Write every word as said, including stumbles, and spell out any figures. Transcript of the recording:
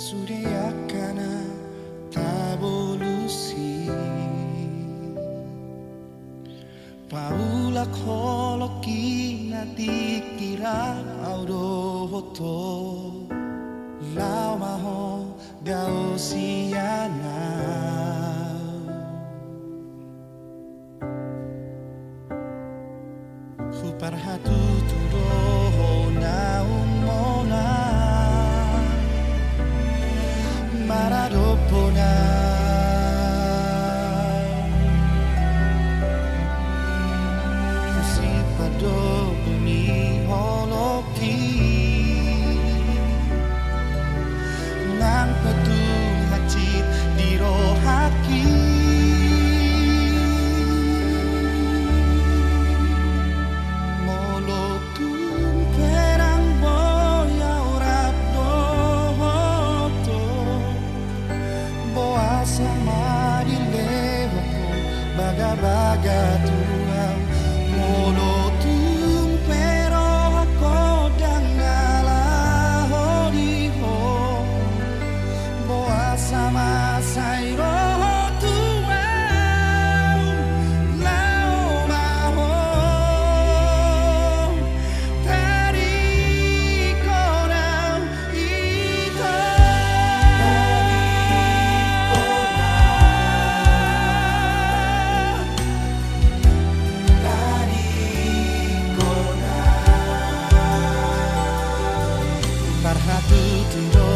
Sude angka na tabolus i, paulak holong i na tingki ra au dohot ho, laho ma ho dao sian au. Huparhatutu do ho naung monang, maradophon au. Husip do buni holong i, nang pe tung hansit di rohangki. Molo tung pe ndang boi au rap dohot ho, boasa ma dilehon ho bagabaga tu au? Molo tung pe rohangku ndang na laho di ho, boasa ma sai ro ho tu au? Laho ma ho tadingkon au. Ito. Parhatutu do